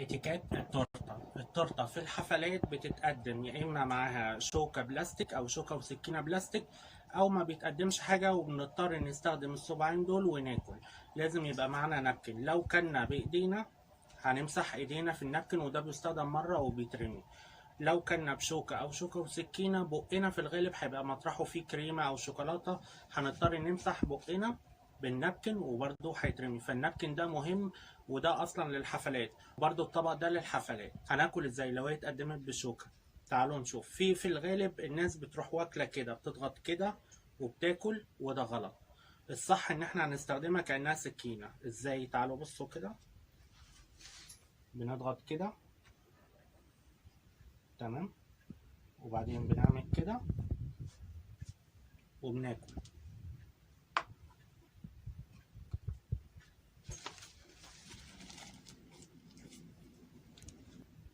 اتيكيت التورتة. التورتة في الحفلات بتتقدم يا اما معاها شوكه بلاستيك او شوكه وسكينة بلاستيك، او ما بيتقدمش حاجة وبنضطر نستخدم الصباعين دول وناكل. لازم يبقى معانا napkin، لو كنا بايدينا هنمسح ايدينا في ال napkin وده بيستخدم مرة وبيترمي. لو كنا بشوكة او شوكه وسكينة بقنا في الغالب هيبقى مطرحه فيه كريمة او شوكولاتة، هنضطر نمسح بقنا بال napkin وبرده هيترمي. فال napkin ده مهم، وده اصلا للحفلات، برده الطبق ده للحفلات. هناكل ازاي لو هي اتقدمت بالشوكة؟ تعالوا نشوف. في الغالب الناس بتروح واكله كده، بتضغط كده وبتاكل، وده غلط. الصح ان احنا هنستخدمها كانها سكينة. ازاي؟ تعالوا بصوا كده، بنضغط كده، تمام، وبعدين بنعمل كده وبناكل.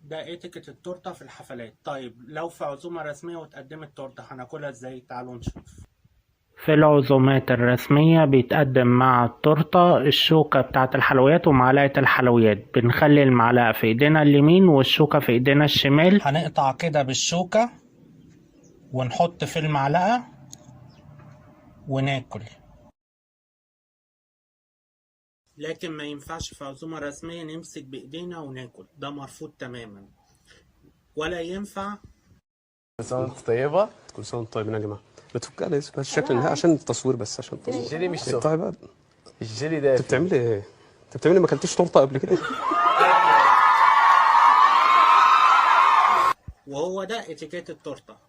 ده اتيكيت التورتة في الحفلات. طيب لو في عزومة رسمية وتقدمت تورته هناكلها ازاي؟ تعالوا نشوف. في العزومات الرسمية بيتقدم مع التورتة الشوكة بتاعة الحلويات ومعلقة الحلويات. بنخلي المعلقة في ايدينا اليمين والشوكة في ايدينا الشمال. هنقطع كده بالشوكة ونحط في المعلقة وناكل. لكن ما ينفعش في عزومة رسمية نمسك بإيدينا وناكل، ده مرفوض تماما، ولا ينفع. كل سنة وانت طيبة. كل سنة وانتم طيبين يا جماعة. بتفكها ليه بس الشكل النهائي عشان التصوير، بس عشان التصوير. الجيلي مش سخن. طيب بقى. الجيلي ده انت بتعملي ايه؟ انت بتعملي ما اكلتيش تورته قبل كده؟ وهو ده اتيكيت التورتة.